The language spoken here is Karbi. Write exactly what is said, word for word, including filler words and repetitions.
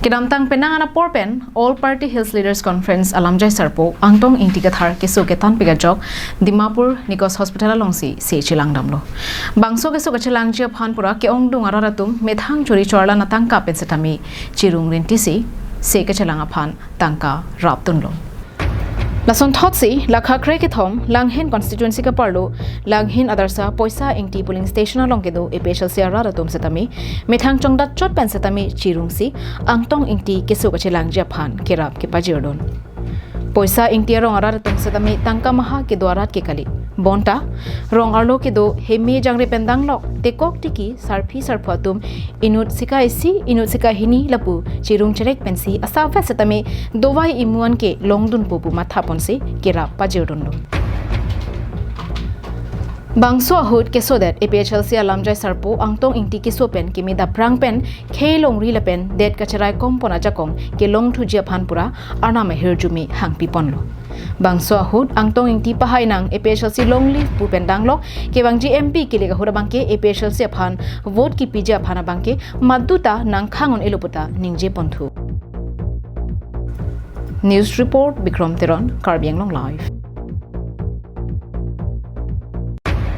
Kedamtang penang an apor pen All Party Hills Leaders Conference alamjai sarpo Angtong Ingti Kathar keso ketan pik ajok Dimapur Nikos Hospital alongsi se chelang damlo. Bangso keso kachelangji aphan pura ke-ongdung arat atum methang chori chorlan atangka pen setame chirung rintisi se kachelang aphan tangka rapdunlo. Lason thotsi lakha kre kethom Langhin constituency kaparlo Langhin Adarsa Poisa Ingti polling station along kedo A P H L C arat atum setame methang chongdat chot pen setame chirungsi Angtong Ingti keso kachelangji aphan kerap kepajirdun. Poisa Ingti arong arat atum setame tangka maha kedo arat ke kali. Bonta rong arlo kedo heme jangre pen danglok tekok tiki sarpi sarpo atum inut sika isi inut sika hini lapu chirung cherek pensi asapvet setame dovai imu an ke longdunpo pu mathaponsi kerap pajirdunlo. Bangso ahut kesodet A P H L C alamjai sarpo Angtong Ingti keso pen keme daprang pen khei longri lapen det kacherai kompon ajakong kelongthuji aphan pura arnam ahirjume hangpiponlo. Bangso ahut Angtong Ingti pahai nang A P H L C longle pu pen danglok kevangji M P kilik ahut abangke A P H L C aphan vote kipiji aphan abangke maduta nangkhang un-elo puta ningjeponthu. News report, Bikrom Teron, Karbi Anglong Live.